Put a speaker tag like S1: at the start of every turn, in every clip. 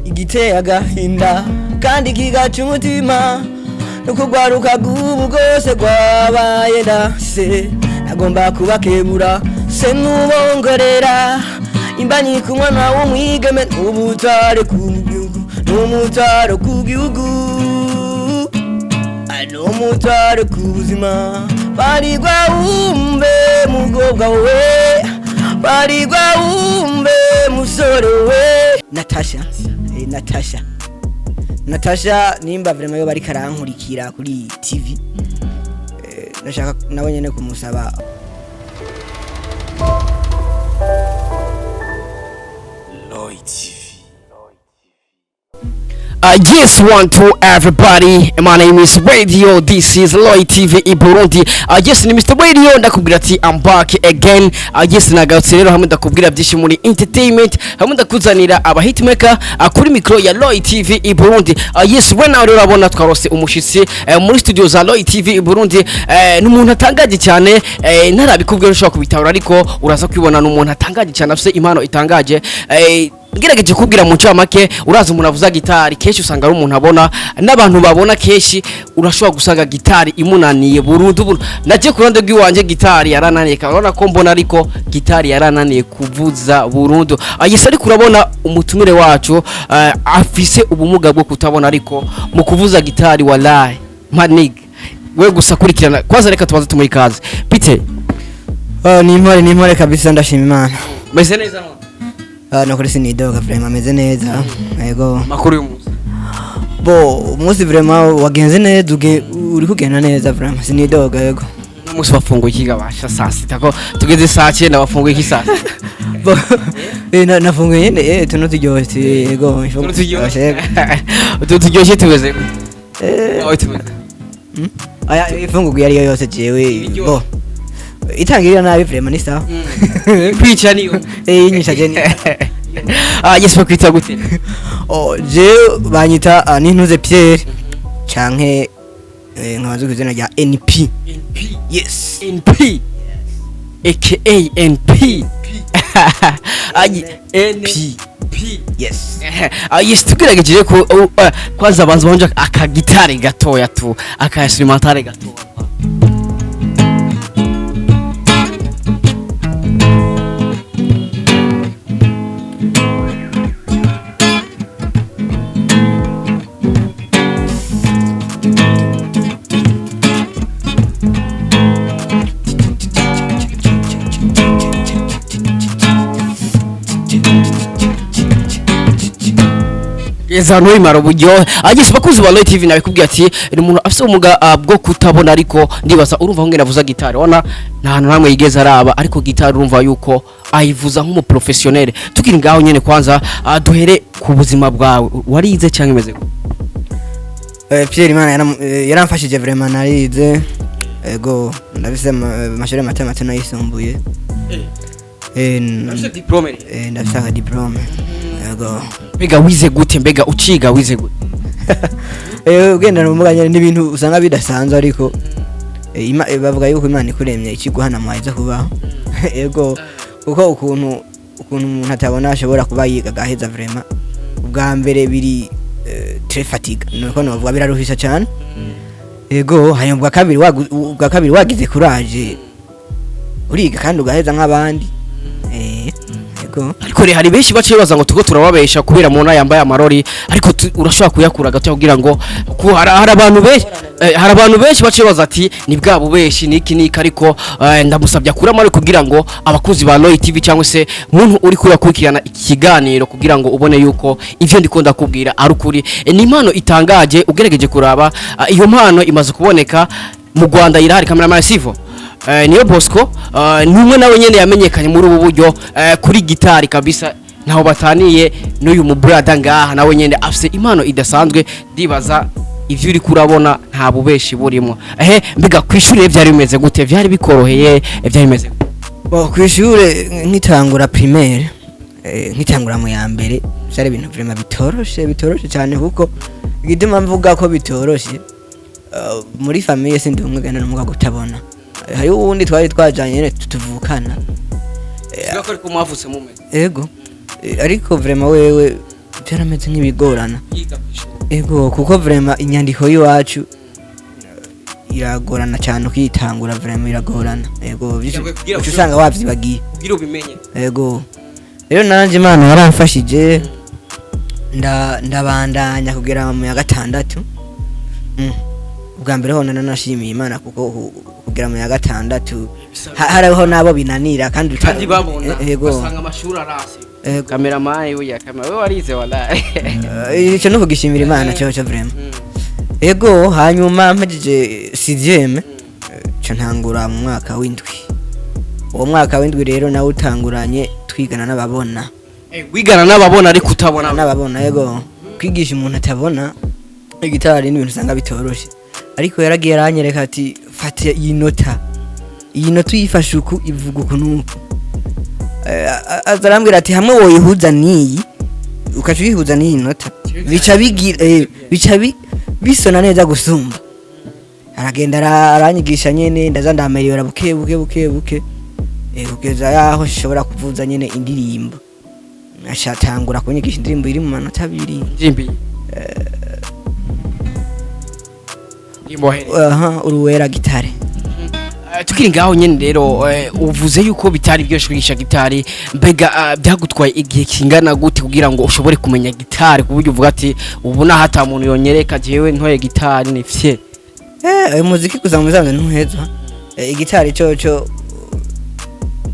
S1: Igiteye agahinda kandi kigaca umutima nukugwaruka rw'ubu rwose rwabaye ndase. Nagomba kubakebura se n'ubongorera imbanyi ku mwana w'umwigeme, n'ubutare ku gihugu, n'umutaro ku gihugu, n'umutwaro ku buzima. Barirwa wumve mugobwa we, barirwa wumve musore we. Natasha, Natasha, Natasha, nimba vraiment yo bariko arankurikira kuri TV, ndashaka nawe nyene kumusaba.
S2: Lloyd TV.
S3: Yes, one, two, everybody. My name is Radio. This is Lloyd TV i Burundi. Yes, ni Mr. Radio. Ndakubwira ati I'm back again. Yes, nagarutse rero hamwe ndakubwira byinshi muri entertainment, hamwe ndakuzanira aba hitmaker kuri micro ya Lloyd TV i Burundi. Yes, we nawe rero urabona twarose umushitsi muri studio za Lloyd TV i Burundi. Ni umuntu atangaje cyane, ntarabikubwira ushobora kubitahura, ariko uraza kwibona. Ni umuntu atangaje cyane, afise impano itangaje. Ngerageje kubwira mu ncamake, uraza umuntu avuza gitari kenshi usanga ari umuntu abona, n'abantu babona kenshi urashobora gusanga gitari imunaniye burundu burundu. Naje ku ruhande rw'iwanje gitari yarananiye, urabona ko mbona, ariko gitari yarananiye kuvuza burundu. Yes, ariko urabona umutumire wacu afise ubumuga bwo kutabona, ariko mu kuvuza gitari, wallahi maniga we gusa kurikirana. Kwanza reka tubanze tumuhe ikaze. Pite?
S1: Oh, ni impore, ni impore kabisa, ndashima Imana.
S3: Meze neza none?
S1: Nukuri sinidoga, vraiment ameze neza, yego.
S3: Makuru y'umunsi?
S1: Bo umunsi vraiment wagenze neza, uri kugenda neza, vraiment sinidoga, yego.
S3: Umunsi wafunguye iki gabasha saa sita, ko tugeze saa 9? Wafunguye iki saa sita?
S1: Bo nafunguye nyene tuno turyoshye, yego.
S3: Utuntu turyoshye, utuntu turyoshye tumeze gute? Wawe tumeze
S1: Aya ifungurwa iyo ariyo yose jewe
S3: Ibiryoshye.
S1: bo itangirira nabi, vraiment ni sawa.
S3: Kwica niyo.
S1: Inyisha je ni
S3: Yes, bakwita gute?
S1: Oh, je banyita Nintuze Pierre canke nkaba nzi ku izina rya NP.
S3: NP?
S1: Yes.
S3: NP aka NP. N
S1: P.
S3: P.
S1: Yes.
S3: Yes, tugerageje ko kwanza banza banje akagitari gatoya tu, aka instrumentale gatoya. Geza ntuyimara uburyohe. Ageze bakuzi ba Lloyd TV, nabikubwiye ati ni umuntu afite ubumuga bwo kutabona, ariko ndibaza urumva aho ngene avuza gitari, ubona nta hantu hamwe yigeze araba, ariko gitari urumva yuko ayivuza nk'umuprofessionnel. Tukiri ngaho nyene, kwanza duhere ku buzima bwawe. Warize cyangwa imeze gute?
S1: Pierre Imana yaramfashije, vraiment narize, ego, ndafise amashuri mato mato n'ayisumbuye.
S3: Diplome?
S1: Ndafise aka diplome, ego.
S3: Mbega wize gute? Mbega uciga wize gute?
S1: Ugendana ubumuga nyene n'ibintu usanga bidasanzwe, ariko bavuga yuko Imana ikuremye ikiguhana muhaye kubaho, ego, kuko ukuntu umuntu atabona ashobora kuba yiga agaheza, vraiment ubwa mbere biri très fatigue, nuko novuga biraruhisha cyane, ego. Hanyuma ubwa kabiri wagize courage uriga kandi ugaheza nk'abandi, ego.
S3: Ariko rero hari benshi baciye baza ngo tuko turababesha kubera mubona yambaye amarori, ariko urashobora kuyakura gato kugira ngo hari abantu benshi, baciye baza ati ni bwa bubeshi, niki niki, ariko ndamusabye akure amarori kugira ngo abakunzi ba Roy TV cyangwa se muntu uri kurakurikirana iki kiganiro, kugira ngo ubone yuko ivyo ndiko ndakubwira ari ukuri. Ni impano itangaje. Ugerageje kuraba, iyo mpano imaze kuboneka mu Rwanda irahari, cameraman sivo. Niyo Bosco, ni umwe nawe nyene yamenyekanye muri ubu buryo kuri gitari kabisa, ntaho bataniye n'uyu mu brother ngaha, nawe nyene afise impano idasanzwe. Ndibaza ivyo uri kurabona nta bubeshi burimo. Ehe, mbega kwishuri rero vyari bimeze gute? Vyari bikoroheye? Vyari bimeze gute?
S1: Bo kw'ishure nkitangura primaire, nkitangura mu ya mbere, vyari ibintu vraiment bitoroshe, bitoroshe cyane, kuko igituma mvuga ko bitoroshe, muri famille sindi umwe gana n'umuga kutabona. Hariho uwundi twari twajanye nyene tuvukana.
S3: Siga ko ariko mwavutse mumeze?
S1: Ego. Ariko vraiment wewe Byarameze nk'ibigorana, ego, kuko vraiment inyandiko y'iwacu iragorana cyane ukiyitangura, vraiment iragorana, ego.
S3: Kugira
S1: uca usanga wavyibagiye.
S3: Kugira ubimenye.
S1: Ego, rero nanje Imana yaramfashije, ndabandanya kugera mu ya gatandatu. Ubwa mbere ho nanashimiye Imana kuko kugera mu ya gatandatu hariho n'abo binanira kandi
S3: kandi babona.
S1: Ego.
S3: Basanga amashuri arase.
S1: Ego.
S3: Cameraman uya camera, we warize wallahi.
S1: Icyo ni ukugishimira Imana cyo vraiment. Ego, hanyuma mpejeje sixième, ca ntangura mu mwaka w'indwi. Uwo mwaka w'indwi rero nawe utanguranye twigana n'ababona.
S3: Wigana n'ababona ariko utabona?
S1: N'ababona, yego. Kwigisha umuntu atabona igitari n'ibintu usanga bitoroshe, ariko yaragiye aranyereka ati: "Fata iyi nota, iyi nota uyifashe uku ivuga uku n'uku." Aza arambwira ati: "Hamwe woyihuza n'iyi, ukaca uyihuza n'iyi nota, bica bigira bica bisona neza gusumba." Aragenda aranyigisha nyene, ndaza ndamerera buke buke buke buke, kugeza yaho nshobora kuvuza nyene indirimbo. Acatangura kunyigisha indirimbo iri mu manota abiri.
S3: Jimbi Imbohere.
S1: Aha, uruwera gitare.
S3: Tukiri ngaho nyene rero, uvuze yuko bitari byoroshye kwigisha gitari. Mbega byagutwaye igihe kingana gute kugira ngo ushobore kumenya gitari ku buryo uvuga ati: "Ubu naho ata muntu yonyereka, jewe ntoye gitari ni fye"?
S1: Uyu muziki gusa mu bisanzwe ntuhezwa. Igitari coco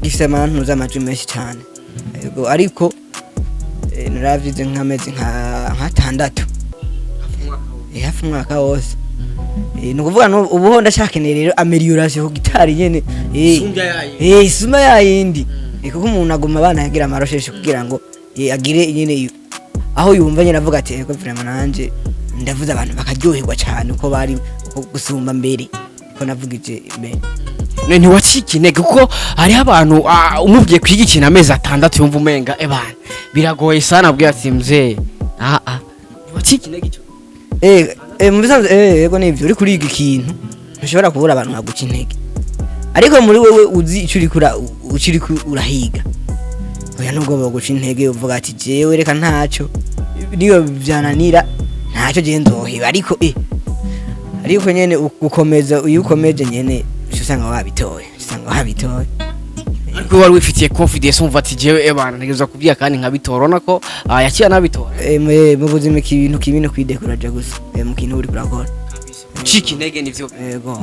S1: gifise amantu z'amajwi menshi cyane. Yego, ariko naravyize nk'amezi nk'atandatu, hafi umwaka wose. Ni ukuvuga ubu ho ndashakeneye rero amélioration ku gitari nyene. Isumba yayindi. Kuko umuntu aguma abana yagira amarosheshe kugira ngo agire nyene aho yumva nyene avuga ati: "Ego, vraiment nanje ndavuze abantu bakaryoherwa cyane uko bari uko gusumba mbere ko navugije imbere."
S3: Ne ntiwacika intege? Kuko hariho abantu umubwiye kwiga ikintu amezi 6 yumva umenga ebana biragoye sana, abwiye ati: "Mzee, ah ah." Ntiwacika intege ico?
S1: Mu bisanzwe, yego, nivyo, uri kuriga ikintu ntushobora kubura abantu baguca intege, ariko muri wewe uzi ico uriko uriko urahiga. Oya, nubwo boguca intege uvuga ati: "Jewe reka ntaco, niyo vyananira ntacyo jewe nzoheba." Ariko ariko nyene gukomeza, iyo ukomeje nyene uca usanga wabitoye, uca usanga wabitoye.
S3: Ariko wari wifitiye confidence, umva ati: "Jewe ebana ntegerezwa kubyiga kandi nkabitora." Urabona ko yaciye anabitora.
S1: Mu buzima ikintu kibi no kwidekuraja gusa mu kintu uriko urakora.
S3: Gucika intege nivyo.
S1: Yego.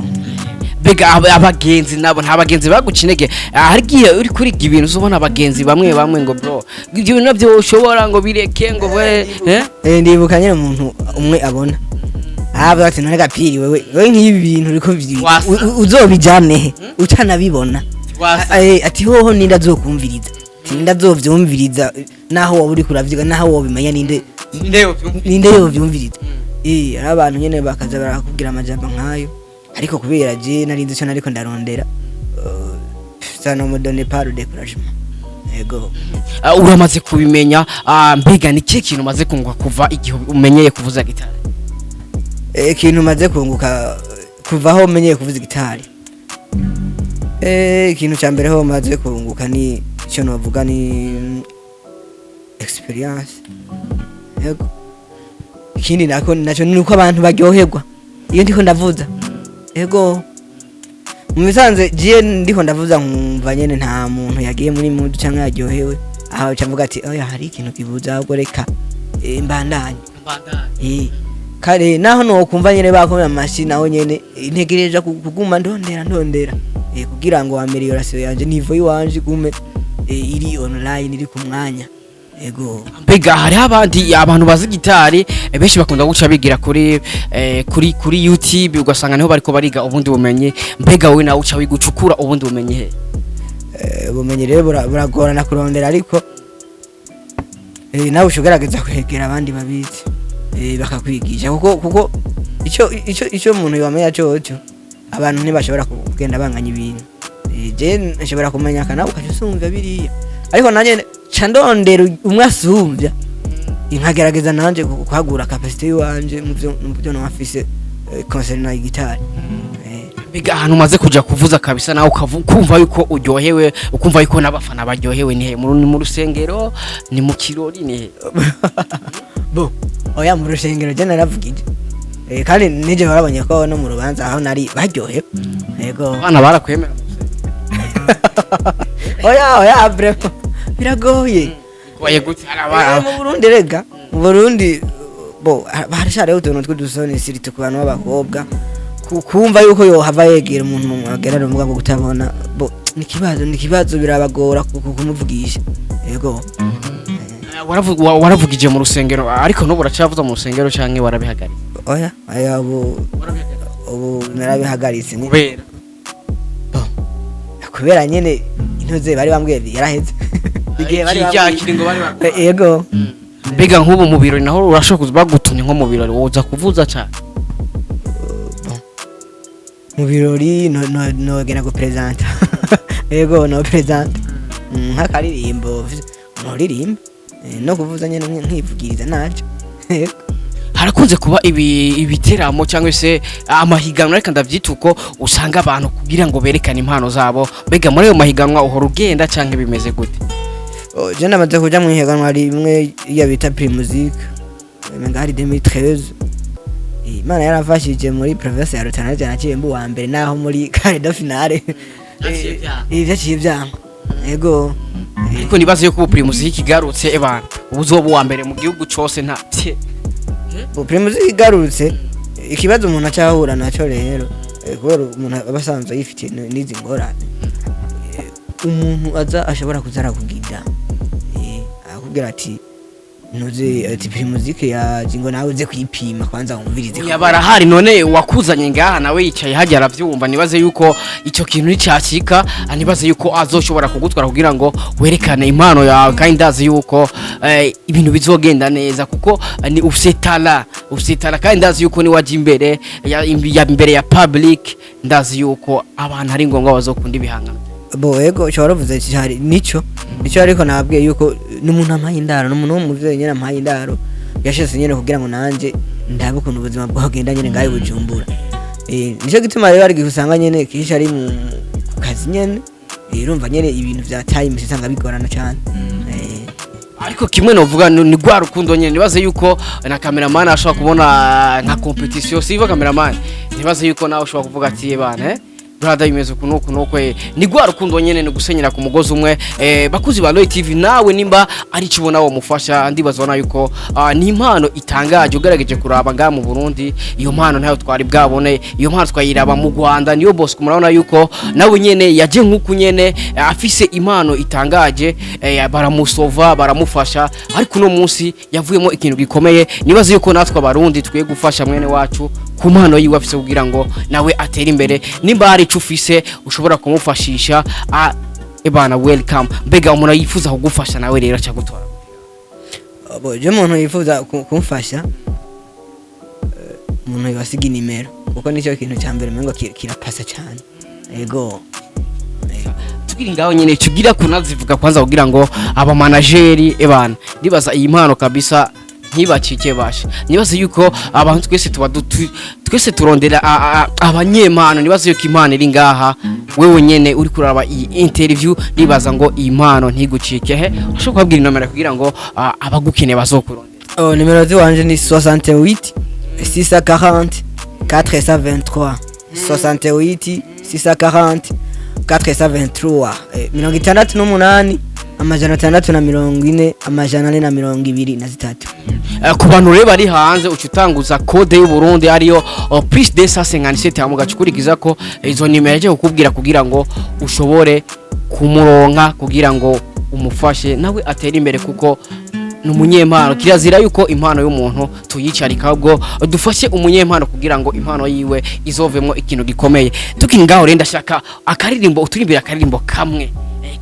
S3: Mbega abagenzi nabo, nta bagenzi baguca intege? Hari igihe uri kuriga ibintu uzubona abagenzi bamwe bamwe ngo: "Bro, ibyo bintu nabyo ushobora ngo bireke ngo we."
S1: Ndibuka nyine umuntu umwe abona avuga ati: "None gapiri, wewe wewe nk'ibi bintu uriko
S3: Wasa.
S1: uzobijane he utanabibona?"
S3: Wasa.
S1: Ati: "Hoho ninde azokumviriza?" Ati: "Ninde azovyumviriza naho woba uriko uravyiga, naho wobimenya, ninde ninde yovyumviriza?" Ari abantu nyene bakaza barakubwira amajambo nkayo, ariko kubera je nari nzi ico nariko ndarondera, ça ne me donne pas le découragement, yego.
S3: Uramaze kubimenya. Mbega ni ikihe kintu umaze kunguka kuva igihe umenyeye kuvuza gitari?
S1: Ikintu maze kunguka kuva aho menyeye kuvuza gitari, ikintu cya mbere ho maze kunguka ni icyo novuga ni experience, yego. Ikindi nako naco ni uko abantu baryoherwa iyo ndiko ndavuza, yego. Mu bisanzwe jiye ndiko ndavuza nkumva nyene nta muntu yagiye muri mood canke yaryohewe, aho ca mvuga ati: "Oya, hari ikintu kibuza, ahubwo reka mbandanye." Kare naho nokumva nyene bakomye amashi, naho nyene ntegereje kuguma ndondera ndondera, kugira ngo amélioration yanje, niveau yiwanje igume iri online, iri ku mwanya, yego.
S3: Mbega hariho abandi abantu bazi gitari, benshi bakunda guca bigira kuri YouTube, ugasanga niho bariko bariga ubundi bumenyi. Mbega wowe nawe uca wigucukura ubundi bumenyi he?
S1: Ubumenyi rero buragorana kurondera, ariko nawe uca ugerageza kwegera abandi babizi, bakakwigisha, kuko ico umuntu yomenya coco abantu ntibashobora kugenda banganya ibintu. Je nshobora kumenya aka, nawe ukaca usumvya biriya, ariko nanje ca ndondera umwe asumvya, nkagerageza nanje kwagura capacité yiwanje mu vyo nafise concernant gitari.
S3: Mbega ahantu umaze kuja kuvuza kabisa nawe ukumva yuko uryohewe, ukumva yuko n'abafana baryohewe, ni he? Ni mu rusengero, ni mu kirori, ni he?
S1: Bo oya, mu rushengero je naravugije. Kandi nije barabonye ko no mu rubanza aho nari baryohewe, yego.
S3: Abana barakwemera?
S1: Oya, oya, vraiment biragoye.
S3: Waye gute? Hari abana
S1: Mu Burundi, rega mu Burundi bo harashariho utuntu tw'udusoni, surtout ku bantu b'abakobwa. Kumva yuko yohava yegera umuntu agerana ubumuga bwo kutabona, bo ni ikibazo, birabagora kumuvugisha, yego.
S3: Waravugije mu rusengero, ariko n'ubu uracavuza mu rusengero canke warabihagaritse?
S1: Oya, oya, ubu narabihagaritse nyine.
S3: Kubera?
S1: Kubera nyene intoze bari bambwiye yaraheze igihe bari
S3: Iki- cya
S1: bambwiye.
S3: kiringo bari bambwiye.
S1: Yego.
S3: Mbega nk'ubu mu birori naho urashobora kuza bagutumye nko mu birori, woza kuvuza cyane?
S1: Mu birori nogenda gupresenta, yego, no presenta nk'akaririmbo noririmba, no kuvuza nyene nkivugiriza naco. Yego.
S3: Harakunze kuba ibi ibiteramo cyangwa se amahiganwa, reka ndabyita uko, usanga abantu kugira ngo berekane impano zabo. Mbega muri ayo mahiganwa uhora ugenda cyangwa bimeze gute?
S1: Oh, je namaze kuja mu ihiganwa rimwe iya bita Primusic, menga hari 2013. Imana yaramfashije muri province ya Rutana je naciye mbu wa mbere, naho muri quart de finale
S3: Vyaciye vyanka.
S1: Vyaciye vyanka, yego.
S3: Ariko nibaze yuko ubu Primusic igarutse, ebana, ubu uzoba uwa mbere mu gihugu cose nta tye.
S1: Bo Primusic igarutse, ikibazo umuntu acahura naco rero, kubera umuntu aba asanzwe yifitiye n'izi ngorane, umuntu aza ashobora kuza arakugida, akubwira ati ntuzi, ati Primusic yaje ngo nawe uze kuyipima kwanza wumvirize.
S3: Oya, barahari. None wakuzanye ngaha nawe yicaye hajya aravyumva. Nibaze yuko icyo kintu nicacika, nibaze yuko azoshobora kugutwara kugira ngo werekane impano yawe, kandi ndazi yuko ibintu bizogenda neza kuko ni ufise talent, ufise talent, kandi ndazi yuko ni waje imbere ya imbere ya public, ndazi yuko abantu ari ngombwa bazokunda ibihangano.
S1: Bo ego, ushobora waravuze cyari nico, ariko nababwiye yuko n'umuntu ampaye indaro, n'umuntu w'umuvyeyi nyene ampaye indaro, yashese nyene kugira ngo nanje ndabe ukuntu ubuzima bwagenda nyene ngaho i Bujumbura. Nico gituma rero ari igihe usanga nyene kenshi ari mu ku kazi nyene. Urumva nyene ibintu vya time usanga bigorana cane.
S3: Ariko kimwe novuga ni rwa rukundo nyene. Nibaze yuko na cameraman ashobora kubona nka competition, sivo cameraman? Nibaze yuko nawe ushobora kuvuga ati bana, brother, bimeze uku nuku nuku. Ni rwa rukundo nyene, ni gusenyera ku mugozi umwe. Bakuzi ba Roy TV, nawe nimba ari cyo ubona wamufasha, ndibaza ubona yuko ni impano itangaje. Ugerageje kuraba ngaha mu Burundi, iyo mpano ntayo twari bwabone. Iyo mpano twayiraba mu Rwanda. Niyo Bosco, murabona yuko nawe nyene yaje nkuku nyene, afise impano itangaje, baramusova, baramufasha, ariko uno munsi yavuyemo ikintu gikomeye. Nibaze yuko natwe abarundi twiye gufasha mwene wacu ku mpano yiwe afise kugira ngo nawe atere imbere. Nimba hari ico ufise ushobora kumufashisha, ebana, welcome. Mbega umuntu yifuza kugufasha nawe rero aca gutora?
S1: Bo je umuntu yifuza kumfasha, umuntu yosiga inimero, kuko nicyo kintu cya mbere umengo kirapasa cyane, yego.
S3: Tugira ngaho nyene tugira kunazivuga kwanza kugira ngo aba manageri, ebana, ndibaza iyi mpano kabisa ntibacike basha. Nibaza yuko abantu twese tuba twese turondera abanyempano. Nibaza yuko impano iri ngaha, wewe nyene uri kuraba iyi interview, nibaza ngo iyi mpano ntigucike. He ushobora kubabwira inomero kugira ngo abagukeneye bazokurondera?
S1: Oh, nimero ziwanje ni 68 640 423, 68 640 423, 68 640 423.
S3: Ku bantu rero bari hanze, uca utanguza code y'u Burundi ariyo plus 257, hama ugacukurikiza ko izo nimero aje kukubwira kugira ngo ushobore kumuronka, kugira ngo umufashe nawe atere imbere, kuko ni umunyempano. Kirazira yuko impano y'umuntu tuyicarika, ahubwo dufashe umunyempano kugira ngo impano yiwe izovemwo ikintu gikomeye. Tukiri ngaho rero, ndashaka akaririmbo, uturimbira akaririmbo kamwe,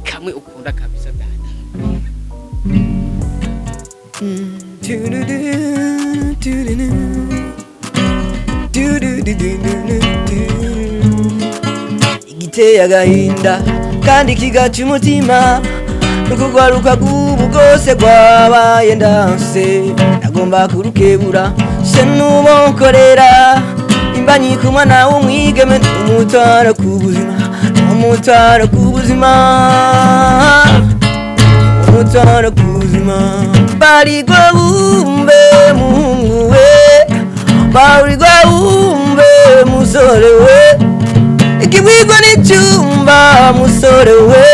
S3: kamwe ukunda kabisa dada.
S1: Igiteye agahinda kandi kigaca umutima nukugwaruka bw'ubu bwose rwabaye ndanse. Nagomba kurukebura se nubokorera imbanyi ku mwana w'umwigeme, umutwaro ku buzima, umutwaro ku buzima, umutwaro ku buzima, barigwa bumve. Muhungu we, barirwa wumve, musore we, ikibwirwa n'icyumba, musore we,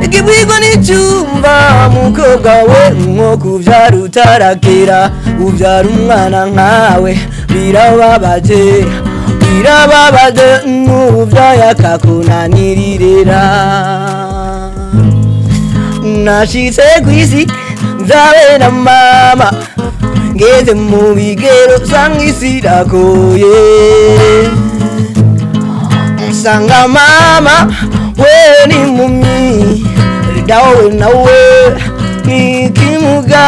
S1: ikibwirwa n'icyumba, mukobwa we. Nko kubyara utarakera, ubyara umwana nkawe, birababaje, birababaje, n'ubyaye akakunaniririra. Nashitse kw'isi nzabe na mama, ngeze mu bigero nsanga isi iragoye, nsanga mama we ni impumyi, dawe nawe ni ikimuga.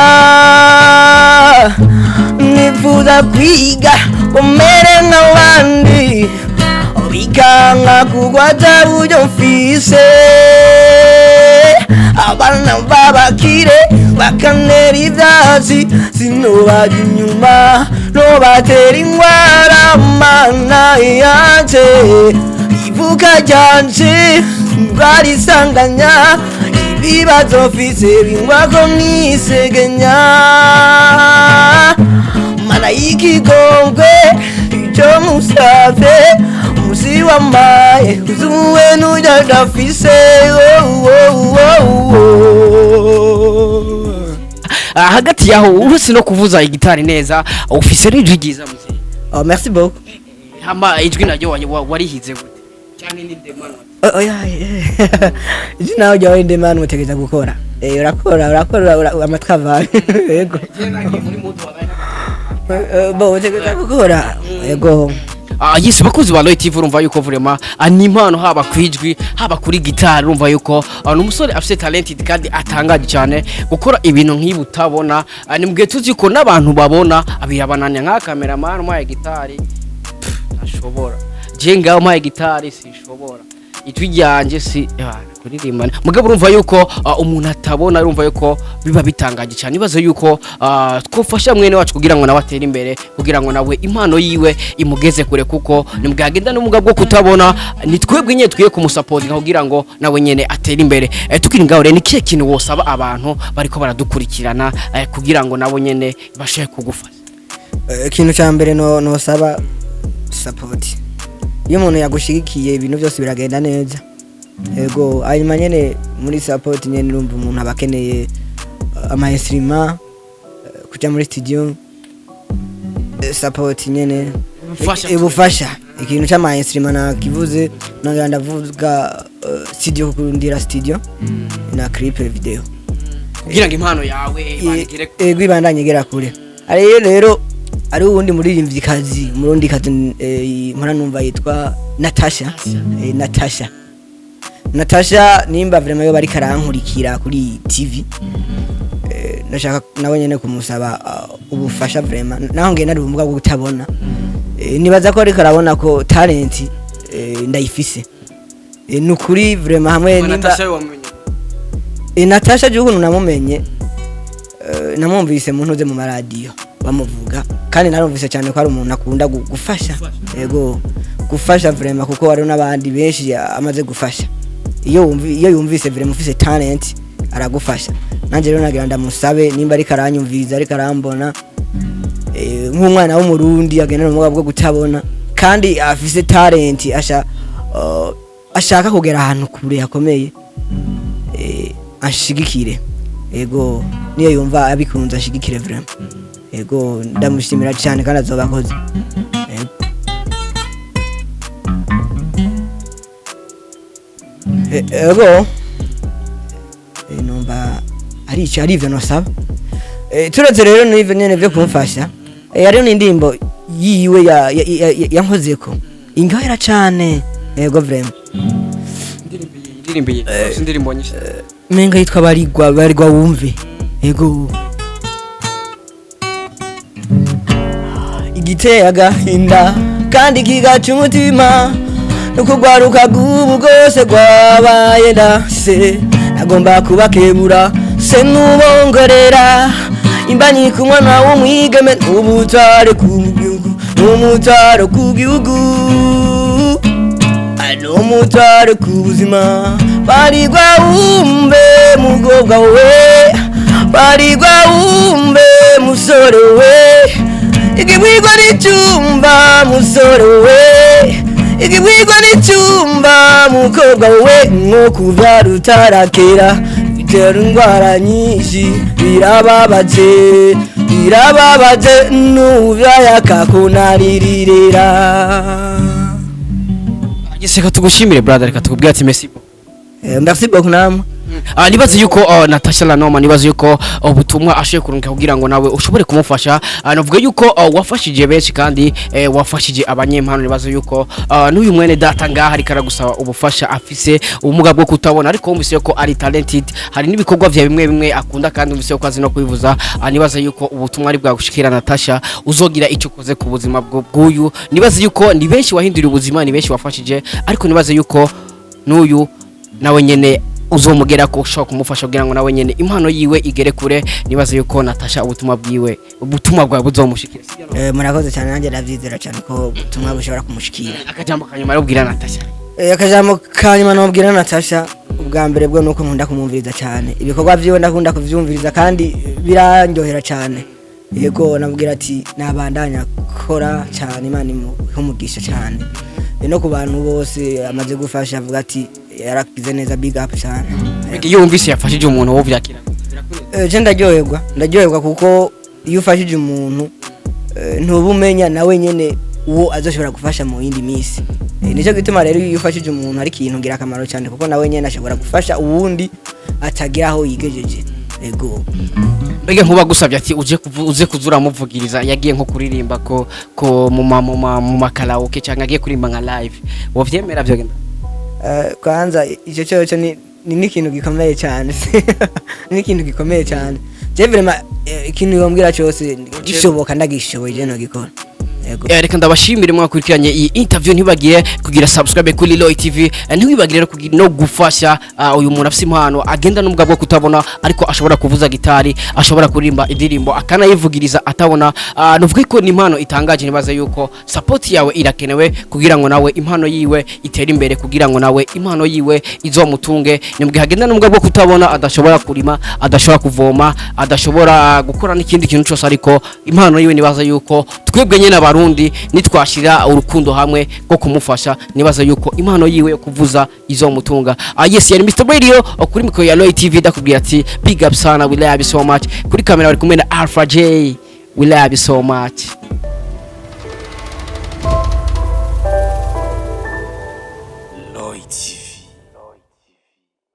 S1: Nifuza kwiga ngo mere nk'abandi, bikanka kugwa ata buryo mfise. Abana b'abakire bakanera ivyatsi, sinobajya inyuma nobatera ingwara. Mana yanje, ivuka ryanje bwarisanganya, ibibazo mfise bingwako mwisegenya. Mana y'ikigongwe, icyo musavye umusi wamaye uzuwe n'urya ndafise, oh, oh, oh, oh.
S3: Hagati yaho, uretse no kuvuza igitari neza, ufise n'ijwi ryiza, muzee.
S1: Oh, merci beaucoup.
S3: Hama ijwi naryo warihize gute cyangwa ni ndemano?
S1: Oya, ijwi nawe ujya wende mani utegereza gukora. Urakora, urakora, amatwi avayo, yego. Bo utegereza gukora, yego.
S3: Yes, bakuzi ba Roy TV, urumva yuko vraiment ni impano, haba kwijwi, haba kuri gitari. Urumva yuko ni umusore afite talented kandi atangaje cyane gukora ibintu nk'ibi utabona. Ni mbwiye tuzi ko n'abantu babona abirabananya, nka cameraman umpaye gitari, ntashobora. Je ngaho umpaye gitari sinshobora, ijwi ryanjye si kuririmba. Mugabo urumva yuko umuntu atabona, urumva yuko biba bitangaje cyane. Ibaze yuko twofasha mwene wacu kugira ngo nawe atere imbere, kugira ngo nawe impano yiwe imugeze kure, kuko nimubwagenda n'ubumuga bwo kutabona, ni twebwe nyine twiye kumusapotinga kugira ngo nawe nyene atere imbere. Tukiri ngaho rero, ni kihe kintu wosaba abantu bariko baradukurikirana kugira ngo nabo nyene bashobore kugufasha?
S1: Ikintu cya mbere no nosaba support. Iyo umuntu yagushigikiye, ibintu byose biragenda neza, yego. Hanyuma nyene muri support nyene, urumva umuntu aba akeneye ama instrument, kuja muri studio, support nyene.
S3: Ubufasha.
S1: Ubufasha, ikintu c'ama instrument nakivuze, nongera ndavuga studio, kurundira studio na clip video.
S3: Kugira ngo impano yawe ibandikire.
S1: Ego, ibandanye igera kure. Ariyo rero ari uwundi muririmvyikazi, umurundikazi, mpora numva yitwa Natasha. Natasha, Natasha, nimba vraiment yo bariko arankurikira kuri TV, nashaka nawe nyene kumusaba ubufasha vraiment. Naho ngenda ari ubumuga bwo kutabona, nibaza ko ariko arabona ko talent ndayifise. Nukuri vraiment hamwe nimba
S3: Natasha wamumenye?
S1: Natasha gihugu namumenye, namwumvise mu ntuze, mu maradiyo bamuvuga, kandi narumvise cyane ko ari umuntu akunda gufasha, yego, gufasha vraiment, kuko hari n'abandi benshi amaze gufasha. Iyo yumvise vraiment ufise talent, aragufasha. Nanjye rero nagira ndamusabe, nimba ariko aranyumviriza, ariko arambona, nk'umwana w'umurundi agendana ubumuga bwo kutabona kandi afise talent, ashaka kugera ahantu kure hakomeye, anshigikire, yego. Niyo yumva abikunze, ashigikire vraiment, yego. Ndamushimira cyane kandi azoba akoze. Yego. Yego. Numva ari icyo, ari ivyo nosaba. Turetse rero n'ivyo nyene vyo kumfasha, hariho n'indirimbo yiwe yankozeko ingahera cane, yego, vraiment.
S3: Indirimbo iyi, indirimbo nyinshi.
S1: Menga yitwa Barigwa, Barigwa wumve, yego. Igiteye agahinda kandi kigaca umutima nukugwaruka bw'ubu bwose rwabaye ndase. Nagomba kubakebura se n'ubongorera imbanyi ku mwana w'umwigeme, n'ubutware ku gihugu, n'umutwaro ku gihugu, n'umutwaro ku buzima. Barigwa wumve, mugobwa we, barigwa wumve. Musore we, igibwirwa n'icyumba. Musore we, igibwirwa n'icyumba. Mukobwa we, nko kubyara utarakera bitera indwara nyinshi. Birababaje, birababaje, n'ubyaye akakunariririra.
S3: Yes, reka tugushimire, brother. Reka tukubwire ati merci.
S1: Merci beaucoup namwe.
S3: Nibaze yuko Natasha Lanoma, nibaze yuko ubutumwa ashoboye kurunga kugira ngo nawe ushobore kumufasha. Navuga yuko wafashije benshi kandi wafashije abanyempano. Nibaze yuko n'uyu mwene data ngaha ariko aragusaba ubufasha, afise ubumuga bwo kutabona, ariko wumvise yuko ari talented, hari n'ibikorwa vya bimwe bimwe akunda, kandi wumvise yuko azi no kwivuza. Nibaze yuko ubutumwa ari bwagushikira Natasha, uzogira icyo ukoze ku buzima bw'uyu. Nibaze yuko ni benshi wahinduriye ubuzima, ni benshi wafashije, ariko nibaze yuko n'uyu nawe nyene uzomugera ko ushobora kumufasha kugira ngo nawe nyene impano yiwe igere kure. Nibaze yuko Natasha ubutumwa bwiwe, ubutumwa bwawe buzomushikira. Sibyo, no?
S1: Murakoze cyane, nanjye ndabyizera cyane ko ubutumwa bushobora kumushikira.
S3: Akajambo kanyuma arabwira Natasha.
S1: Akajambo kanyuma nobwira Natasha, ubwa mbere bwo nuko nkunda kumwumviriza cyane. Ibikorwa vyiwe ndakunda kuvyumviriza kandi birandyohera cyane. Yego, namubwira ati nabandanya kora cyane, Imana imuhe umugisha cyane. No ku bantu bose amaze gufasha, avuga ati yarakize neza, big up cyane.
S3: Mbega iyo wumvise yafashije umuntu, wowe vyakira?
S1: Je ndaryoherwa, ndaryoherwa kuko iyo ufashije umuntu, ntuba umenya nawe nyene uwo azoshobora gufasha mu yindi minsi. Nicyo gituma rero iyo ufashije umuntu ari ikintu ngirakamaro cyane, kuko nawe nyene ashobora gufasha uwundi atagira aho yigejeje. Ego.
S3: Mbega nkuba gusabye ati uze kuza uramuvugiriza, yagiye nko kuririmba ko mu ma karaoke cyangwa agiye kuririmba nka live, wovyemera? Vyogenda?
S1: Kwanza icyo cyo ni n'ikintu gikomeye cyane, ni ikintu gikomeye cyane. Je vraiment, ikintu yombwira cyose gishoboka, ndagishoboye, je nogikora. Yego.
S3: Reka ndabashimire mwakurikiranye iyi interview. Ntibagire kugira subscribe kuri Roy TV. Ntiwibagire rero kugira no gufasha uyu muntu afise impano, agenda n'ubwa bwo kutabona, ariko ashobora kuvuza gitari, ashobora kuririmba indirimbo akanayivugiriza atabona. Nuvuga ko ni impano itangaje. Nibaza yuko support yawe irakenewe kugira ngo nawe impano yiwe itere imbere, kugira ngo nawe impano yiwe izomutunge. Ni mugihe agenda n'ubwa bwo kutabona, adashobora kurima, adashobora kuvoma, adashobora gukora n'ikindi kintu cyose, ariko impano yiwe, nibaza yuko twebwe nyene Abarundi nitwashira urukundo hamwe rwo kumufasha, nibaza yuko impano yiwe yo kuvuza izomutunga. Yes, yari Mr Radio kuri mikoro ya Roy TV. Ndakubwira ati big up sana, we love you so much. Kuri kamera bari kumwe na Alpha J. We love you so much.